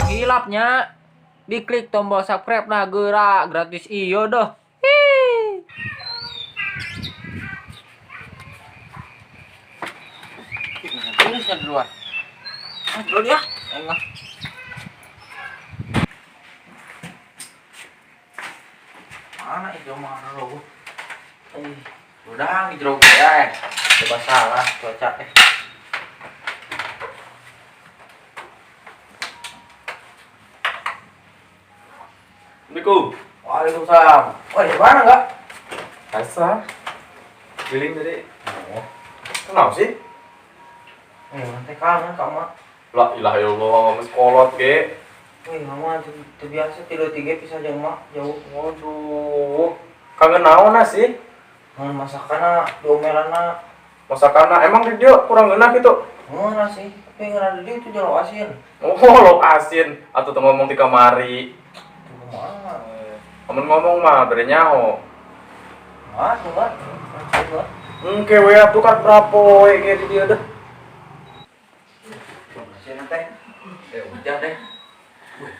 Hilapnya diklik tombol subscribe nah gerak gratis iyo doh. Hi. Ini duluan. Ah, dulu ya. Enggak. Mana itu mah rogo. Eh, udah di jero ya. Coba salah cuaca eh. Assalamualaikum. Waalaikumsalam. Wah, di mana enggak? Asa. Keliling tadi. Oh. Kenapa sih? Eh, nanti kangen kamu. La ilaha illallah, geus kolot ge. Wih, mama tuh biasa tilu tiga bisa jauh mak jauh. Waduh. Kangen naon sih? Mun masakanna diomelanna. Masakanna emang di dia kurang ngeunah gitu. Mana sih? Tapi ngeunah di itu jauh asin. Oh, lo asin atau tuh ngomong di kamari. Tuh kumaha? Amun ngomong mah bere nyaho. Ah, tuh kan. Coba. Engke we atuh kan berapa we ge di dieu deh. Sini teh. Eh, hujan deh. Wih,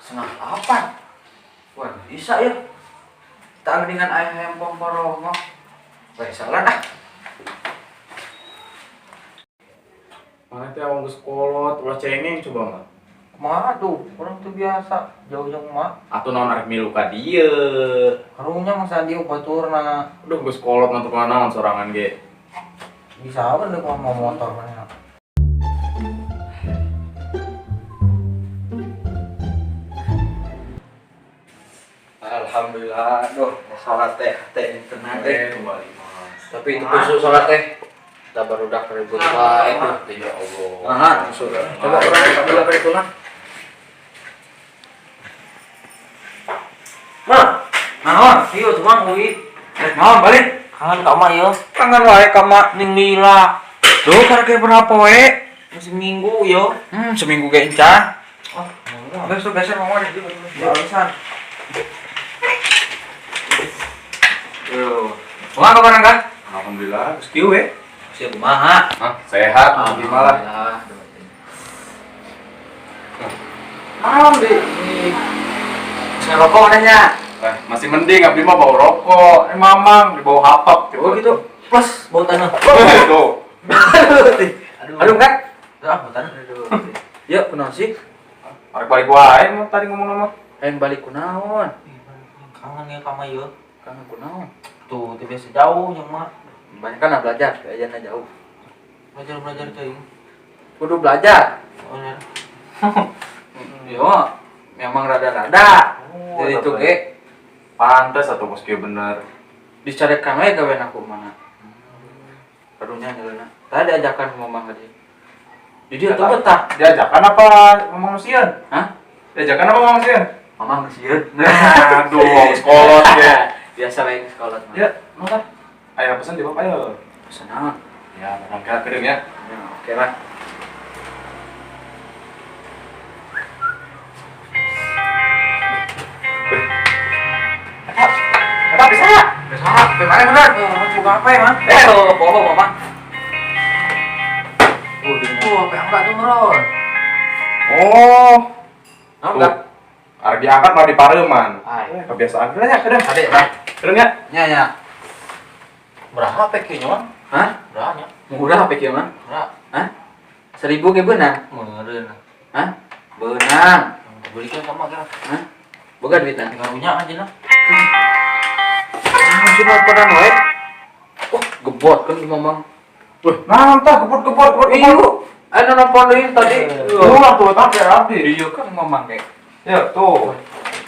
7:30. Wah, bisa ya. Tak dengan ayah yang pomporongok. Wah, salah dah. Mana teh awang geus kolot, ulah cengeng coba mah. Kumaha tuh? Orang tuh biasa jauh-jauh mah. Atuh naon arek milu ka dieu. Karunya masa dia baturna. Aduh geus kolot mah tukang naon sorangan ge. Bisa apa nih kalau mau motor mana? Alhamdulillah, doh, sholat teh, teh tenang teh. Kembali mas. Tapi itu khusus sholat teh. Kita baru udah ribut wae tuh. Ya Allah. Nah, coba orang dulu ke itu lah. Ma, Naon? iya cuma ui. Naon balik? Kangen ka ma ya. Kangen wae ka ma. Ning lila. Duh, karek ge berapa wae? Seminggu yo. Seminggu ge encan. Oh, Geus tuh geser mama deh. alasan. Tuh. Kumaha kabar enggak? Alhamdulillah, geus kieu we. Siap kumaha? Hah, sehat alhamdulillah. Naon di? Ngerokok nanya. Eh, masih mending abdi mah bau rokok. Eh mamang di bau hapak. Oh gitu. Plus bau tanah. Tuh. Aduh. Aduh enggak? Ah, bau tanah. Ya, kunaon sih? Arek balik wae mah tadi ngomong nama. Hayang balik kunaon? Kangen ya ka ma yo. Kangen kunaon? Tuh, tuh biasa jauh yang mah. Banyak kan belajar, belajarnya jauh. Belajar-belajar teuing. Kudu belajar. Oh, ya. Yo, memang rada-rada. Oh, Jadi itu rada. ge Pantes atuh bos kieu bener. dicarekan we gawean aku mana. Karunya jalanna. Tadi ajakan mamang tadi. Jadi itu betah. Diajakan apa mamang sieun? Hah? Diajakan apa mamang sieun? Mamang sieun. Aduh, sekolot ge. Biasa we sekolah mah. Ya, makan. Ayo pesan di bapak ayo. Pesan naon? Ya, makan kedeung ya. Ya, oke lah. Eta bisa. Bisa, gimana bener? Buka apa ya, Mang? Eh, oh, bohong mama. Oh, apa yang enggak tuh, Ron? Oh. Naon enggak? Arek diangkat malah dipareuman. Ay. Eh, kebiasaan. Udah ya, kedeung. Adek, Bang. Kedeung ya. Nya, nya. Berapa PQ-nya, Mang? Hah? Berapa nya? Murah apa kieu mah? Berapa? Hah? 1000 ge beunang. Meureun. Hah? Beunang. Belikan sama kira. Hah? Boga duitna. Karunya aja lah. Masih nelponan wae. Wah, gebot kan di mamang. Wih, naon tah gebot-gebot gebot. Iya. Anu nelpon deui tadi. Ulah tuh tapi abdi. Iya kan mamang ge. Ya, tuh.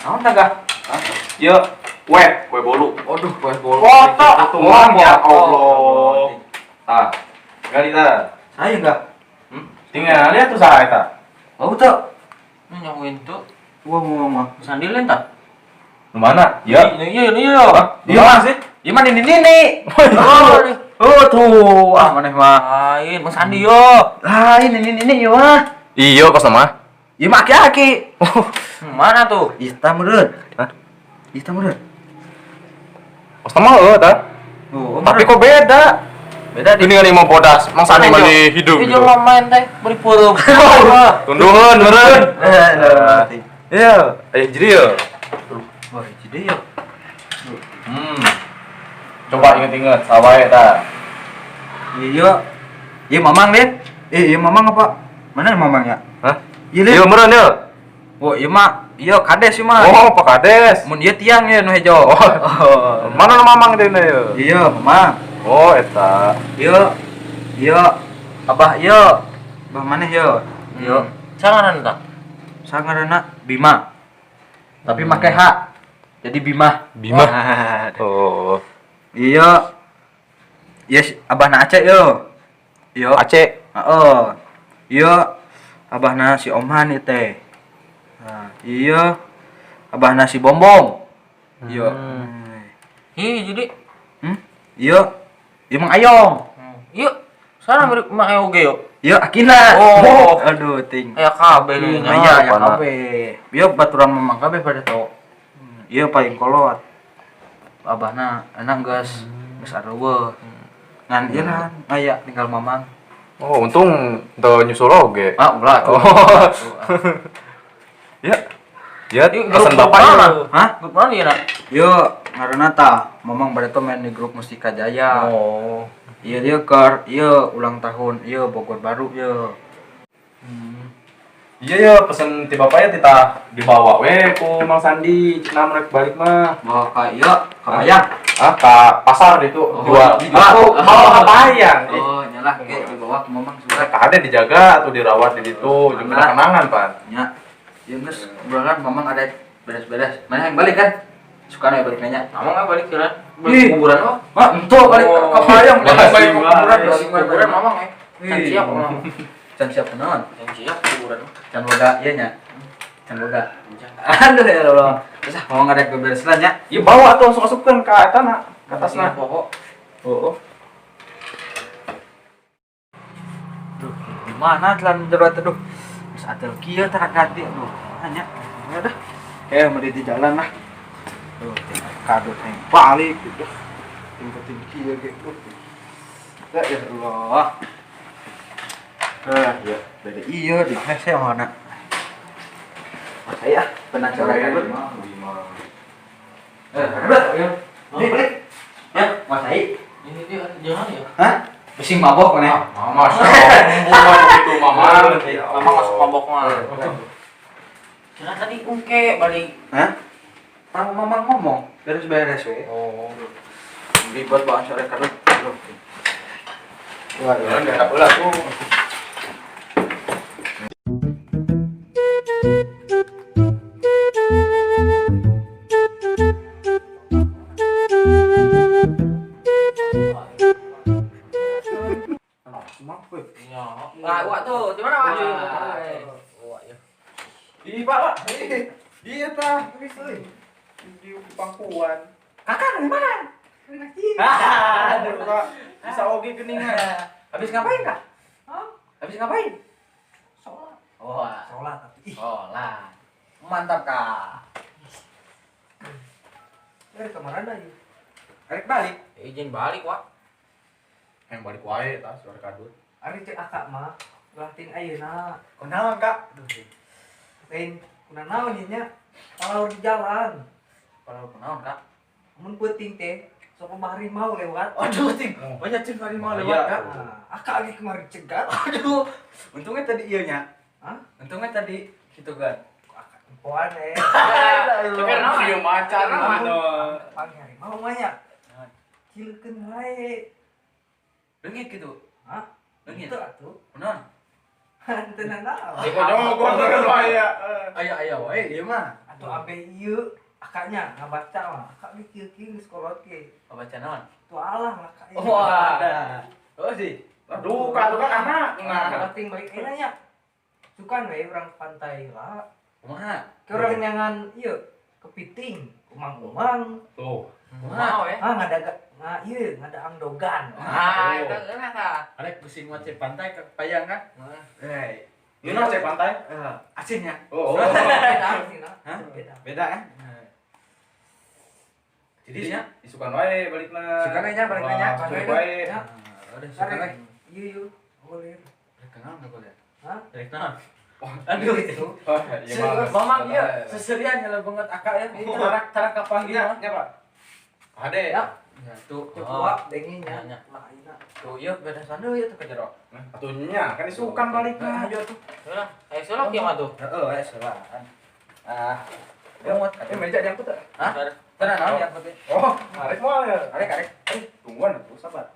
Naon tah gah? Hah? Ya, kue bolu. Aduh, kue bolu. Foto atuh Wah, Mang ya foto. Allah. Tah. Gali tah. Saya enggak. Tinggal lihat tuh saha eta. Mau tuh. Ini nyawain tuh. Wah, mau mah. Sandilin tak? Nu mana? Ya. Iya, iya, iya. Iya mana sih? Iya mah nini nini. Oh, tuh. Ah, maneh mah. Lain, Bang Sandi yo. Lain nini nini ieu mah. Iya, kos mah. Ieu mah aki-aki. Mana tuh? Ista meureun. Hah? Ista meureun. Osta mah heueuh tah. Oh, Tapi kok beda? Beda di. Ini kan imah bodas, Mang Sandi mah di hidung Hijau gitu. mau main teh, beri purung. Tunduhan meureun. Eh, Iya, aya jadi ya. wah, jadi ya. Hmm. Coba inget-inget, sawae tah. Iya. Iya Mamang deh. Eh, iya Mamang apa? Mana Mamang ya? Hah? Iya, Lin. Iya meureun ya. Oh, iya mah. Iya kades sih mah. Oh, Pak Kades. Mun ieu tiang ya nu hejo. Oh. Mana nu Mamang teh ya? Iya, Mamang. Oh, eta. Iya. Iya. Abah iya. Abah maneh ya? Iya. Sangaran tah. Sangaranna Bima. Tapi make H. Jadi Bima. Bima. Oh. Iya. Yes, abahna Aceh yo. Iya. Aceh. Heeh. Iya. Abahna si Omhan ieu teh. Nah, iya. Abahna si Bombong. Iya. Hi, jadi Hmm? Iya. Iya Mang Ayong. Yuk, sana beri mak oge yuk. Iya Akina. Oh. Aduh, ting. Aya kabeh lu nya. Aya aya Apana? kabeh. Iya baturan Mamang kabeh pada tau. Iya paling kolot. Abahna enak geus geus areuweuh. Ngan ieu lah aya tinggal Mamang. Oh, untung teu nyusul oge. Ah, ulah tuh. Oh. Ya. Ya, Ih, pesan grup bapak mana? ya. Hah? Grup mana ya, Nak? Yo, ngaranna tah, Mamang bade teh main di grup Mustika Jaya. Oh. Iya dia keur, iya ulang tahun, iya Bogor baru iya. Iya ya, pesen ti bapaknya tita dibawa we ku Mang Sandi, cenah mereka balik mah. Bawa ka iya, ka Bayang. Ah, ka pasar itu Oh, jual. dijual. Aku bawa ka Bayang. Oh, nyalah ke dibawa ke Mamang surat. Kade dijaga atau dirawat di situ, jeung Mana? kenangan, Pan. Nya. Ya geus, obrolan Mamang ada beres-beres. Mana yang balik kan? Suka nih balik nanya. Mamang nggak balik kira. Ih. Balik kuburan mah. Wah, entuh balik Oh. ke Bayang, balik Balik ke kuburan, Balik kuburan Mamang ya. Can Ih. siap Mamang. Can siap kunaon? Can siap kuburan. Can boga ieu nya. Can boga. Aduh ya Allah. Terus ah, Mamang ada beberes lah nya. Iya bawa tuh langsung asupkeun ka eta na, ka tasna. Pokok. Oh, oh. Duh, gimana telan jerat aduh. Terus atel kieu tara ganti aduh. Hanya ya dah. Kayak mau di jalan lah. Tuh, kado teh balik gitu. Yang penting kieu gitu. Ya ya Allah. Eh, ya, beda iya di hese mana. Saya pernah coba kabut. Eh, kabut. Nih, balik. Ya, Mas Ai. Ini dia jangan ya. Hah? Bising mabok mana? Mama sombong gitu, Mama. Mamang masuk mabok mah. Kira tadi ungke balik. Hah? Orang mamang ngomong, beres-beres we. Oh. Ribet banget sore kadut. Wah, Jalan diharap heula tuh. Iya. Wah, wah tuh, di mana, Wak? Wah, ya. Ih, Pak, Pak. Iya tah, geus euy. Di pangkuan. Kakak dari mana? Aduh, Kak. Bisa oge geuningan. Habis ngapain, Kak? Hah? Habis ngapain? Sholat. Oh, Sholat tapi ih, sholat. Mantap, Kak. dari kemarin aja. Balik balik. Izin balik, Wak. Yang balik wae tah suara kadut. Ari cek akak mah ulah ting ayeuna. Kunaon, Kak? Lain kuna naon ieu nya. Kalau di jalan, Kalau kunaon, Kak? mun peuting teh sok harimau lewat. Aduh, ting. Banyak ting harimau Bahaya. lewat, Kak. Nah, akak lagi kemarin cegat. Aduh, untungnya tadi iya nya. Hah? Untungnya tadi gitu kan. Akak tempoan eh. Tapi naon? Cium macan mana. Panggil harimau mah nya. Cileukeun wae. Leungit gitu. Hah? Leungit. Teu atuh. Kunaon? Henteu nanaon. Jogor wae ya. Aya aya wae ieu mah. Atuh abe ieu akaknya ngabaca mah. Akak ge kieu-kieu geus kolot ge. Baca naon? Tuh alah lah kak. Wah, ada. Oh sih. Aduh, Kak, tuh kan anak. Nah, penting balik ayeuna nya. Sukan we urang ke pantai lah. Kumaha? Ke urang nyangan ieu kepiting, umang-umang. Tuh. Kumaha we? Ah ngadaga nga ieu ngadaang dogan. Ah, eta geunah tah. Arek pusing macet pantai ke payang kan? Hei. Ngeunah cai pantai. Eh, asinnya. Oh. Oh. Beda sih, nah. Hah? Beda. Beda kan? Jadi isukan wae balikna. Isukan we nya, balikna nya. Wah, cukup wae. Ya. Udah suka we. Iya, iya. Boleh. Kenal enggak boleh? Hah? Rek naon? Wah, Aduh. Itu. Wah, iya mah. Mamang iya, seserian nyala banget akak ya. Tarak tarak kapanggih. Nya, nya, Pak. Ade. Ya. Ya tuh. Cukup denginya. Nya, nya. Lah, ayeuna. Tuh iya beda sana ya tuh ke jero. Nah, atuh nya kan isukan balikna. Ayo tuh. Udah, ayo sholat ya mah tuh. Heeh, ayo sholat. Ah. Muat. Eh, meja diangkut tak? Hah? Tenang naon diangkut teh. Oh, arek moal ya. Arek arek. Eh, tungguan atuh sabar.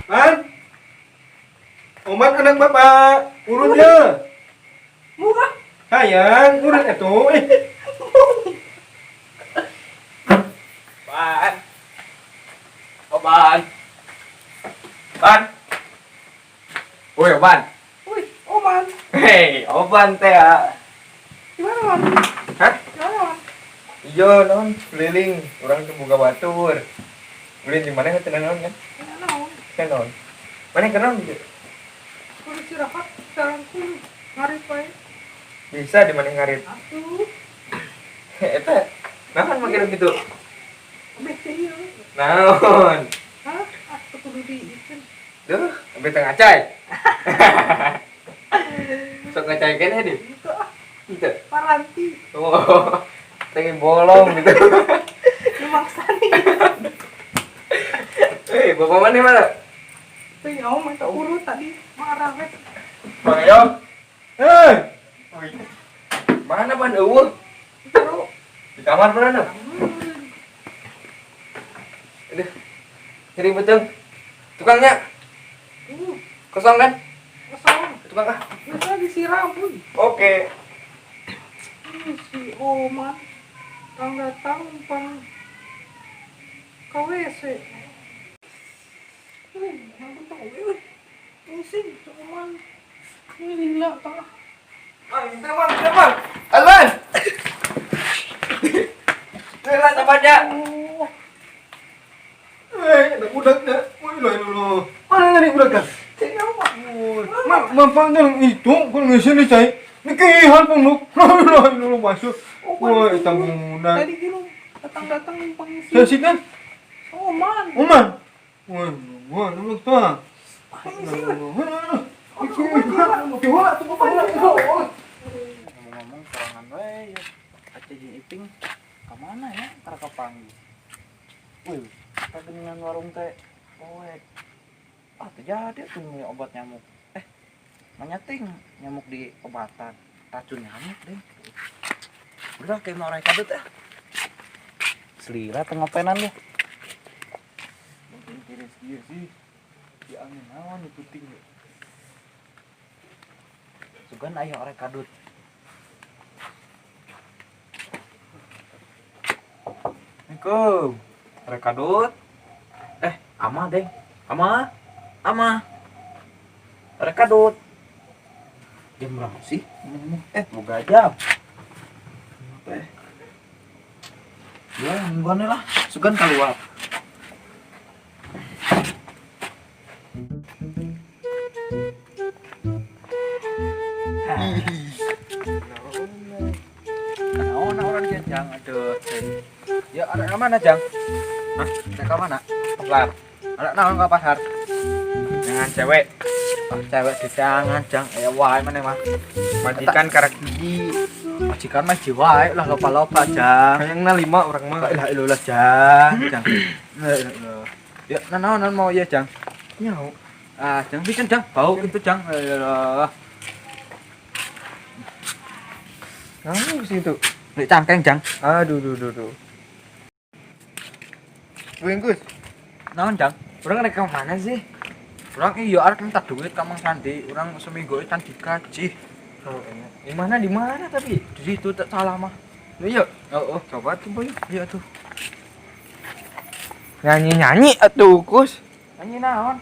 Man. Oman anak bapak, urutnya. Murah. Sayang, urut itu. Eh. Ban. Oban. Ban. Woi, Oban. Wih, Oman. Hei, Oban teh ya. Gimana, Man? Hah? Gimana, Man? Iya, non keliling. Orang tuh buka batur. Beli di mana kan naon kan? Kena naon? Kan naon. Mana kenal gitu? Kudu istirahat sekarang kudu ngarit wae. Bisa di mana ngarit? Atuh, Eta, naon make gitu? beh teh ieu. Naon? Hah? Ah, teu kudu diikeun. Duh, sampai tengah cai. Sok ngacai kene di. Itu ah, Itu. paranti. Oh, pengen bolong gitu. Nu mangsani. Eh, bapak mana mana? Teu nyaho mah teu urut tadi marah we. Bang Eyong. Eh. Wih. Mana ban eueuh? Jero. Di kamar mana? Aduh. Nyeri betul. Tukangnya kosong kan? Kosong. Tukang kah? Geus disiram euy. Oke. Ih, si Oman datang pang ka WC. Wih, yang tahu euy. Pusing si Oman. Ini lila tah. Bang, itu bang, itu bang. Alman. Lila tempatnya. Oh, Eh, ada budaknya. Wih, lah lu. Mana tadi budaknya? cek apa? Manfaatnya yang itu, kalau ngisi nih cai. Ini kihan pun lu. Lah, lu masuk. Oh, Wah, itu. hitam budak. Tadi gitu datang-datang numpang ngisi. Saya sih kan, Oman. Oman. Wah, wah, lu tuh. Ngisi we. Ngomong-ngomong sorangan we ya. Aceh jeung Iping ka mana ya tara kapanggih. Wih, kageningan warung teh poek. Ah, teu jadi tuh meuli obat nyamuk. Eh, nanya ting nyamuk di obatan. Racun nyamuk deh. Udah kayak mau orang kadut ah. Selira tengopenan deh. Mungkin tiris dia sih. Di angin naon di puting ya. Sugan aya orang kadut. Assalamualaikum. Rek kadut. Eh, ama deh. Ama. Ama. Rek kadut. Jam berapa sih? Eh, boga jam. Apa ya? Ya, nungguan lah. Sugan keluar. Nah, orang dia jang, aduh. Ya, ada ke mana, Jang? Hah? Ada ke mana? Pasar. Ada naon ke pasar? Dengan cewek. Ah, cewek di tangan, Jang. Eh, wae mana mah? Majikan karak gigi. Majikan mah jiwa lah lopa-lopa, Jang. Kayaknya lima orang mah. La ilaha illallah, Jang. Jang. La ilaha illallah. Ya, nah, naon mau ya, Jang? Nyau. Ah, Jang bikin, Jang. Bau gitu, Jang. La ilaha illallah. Kamu sih itu. Beli cangkeng, Jang. Aduh, duh, duh, duh. Bungkus. Naon, Jang? Orang rek ke mana sih? Urang iya arek minta duit ka Mang Sandi, urang seminggu can digaji. Oh, enak. Di mana di mana tapi? Di situ tak salah mah. Iya. Oh, oh. Coba tuh, Boy. Iya tuh. Nyanyi-nyanyi atuh, Kus. Nyanyi naon?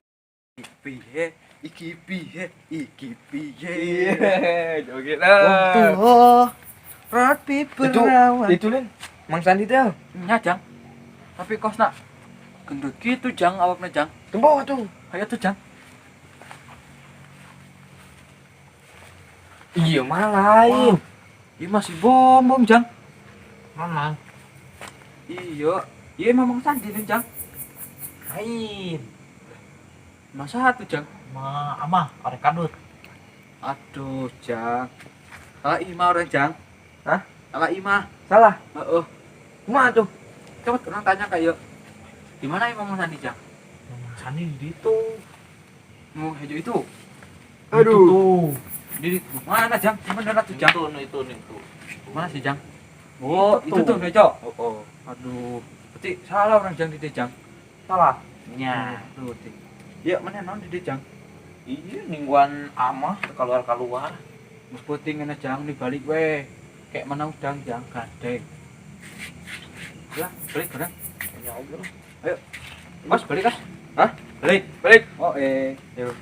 Piye? Iki piye? Iki piye? Iya, joget Wong lah. tuwa rapi Itu perawan. itu Lin. Mang Sandi tuh. Nya, Jang. Tapi kos nak gendut gitu, Jang, awakna, Jang. Tempo tuh. Ayo tuh, Jang. Iya, mah lain. Iya masih bom bom, Jang. Mamang. Iya. Iya memang Sandi nih, Jang. Lain. Masa tuh, Jang? Ma amah arek kadut. Aduh, Jang. Salah ima orang, Jang. Hah? Salah ima. Salah. Heeh. Kumaha tuh? Coba orang tanya kayak di mana Imam Sandi, Jang? Mamang Sandi di ditu. Mau hejo itu. Aduh. Itu. Di mana, Jang? Di mana tuh, Jang? Itu itu itu. Mana sih, Jang? Oh, Itu itu tuh, Hejo. Oh, oh. Aduh, berarti salah orang Jang di Jang. Salah. Nya. Aduh, berarti. Iya, mana naon di Jang? Iya ningguan amah keluar-keluar. Mus puting ngene Jang di balik we. Kayak mana udang Jang gandeng. Lah, balik bareng. Ya Allah. Mas balik, Mas. Hah? Balik. Balik. Oh, eh. Yuk.